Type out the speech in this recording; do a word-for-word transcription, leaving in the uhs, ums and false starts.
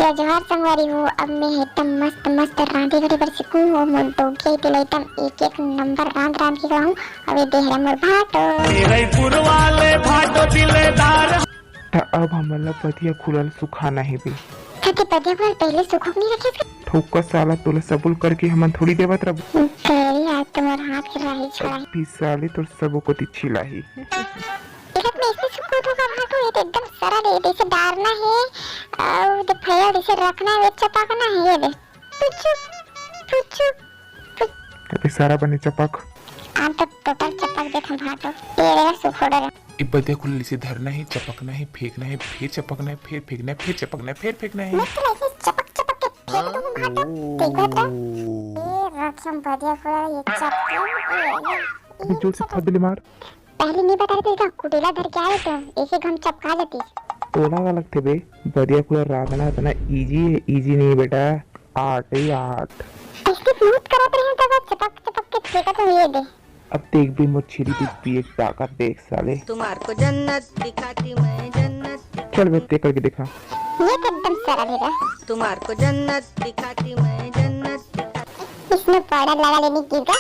तो जोहार संगवारी हो, अब मैं एकदम मस्त मस्त रांधे घड़ी बर सीखूं हो। मोर डोगे तेला एकदम एक एक नंबर रांध रांध के खवाहूं। अब ये देहरा मोर भाटो। रईपुर वाले भाटो दिलेदार। त अब हमन ला बदिया खुलल सुखाना हे बे। सके बदिया खुलल पहले सुखो के नहीं रखे इसका? ठोका साला, तोला सबुल करके हमन थोड़ी देवत रहबो। करे आज तो मोर हाथ के राही छड़ा। अभी साले तोर सबो कोती छिलाही। इधर में ऐसे सुखो तो का भाटो, ये तो एकदम सरल है, जैसे डारना है और जब फैल जैसे रखना है, वे चपकना है, ये दे। पुचुक, पुचुक, पुचुक। अरे सारा बने चपक। आम तो टोटल चपक देख भाटो, ये रे सुखो डरे। ए बदिया खुलल इसे धरना है, चपकना है, फेंकना है, फिर चपकना है, फिर फेंकना है, फिर चपकना है, फिर फेंकना है। मैं तो ऐसे चपक चपक के फेंक दूं भाटो, देखो तो। ए रखम बदिया खुलल ये चपक, ए, ए, अबे जोर से चपक। थप ले मार। पहले नहीं बता रहे थे, कुटेला धर के आए तो ऐसे घम चपका जाती। तोला का लगथे बे, बदिया खुलल रांधना इतना ईजी है? ईजी नहीं बेटा, आर्ट ही आर्ट। ऐसे मौत करत रहे तब चपक चपक के फेंकत हुए दे। अब देख बे मोर छेरी दूध पिए के ताकत देख साले। तुम्हार को जन्नत दिखाती मैं, जन्नत दिखाती। चल बे, ते करके दिखा। ये तो एकदम सरल है रे। तुम्हार को जन्नत दिखाती मैं, जन्नत दिखाती। इसमें पाउडर लगा लेने की का?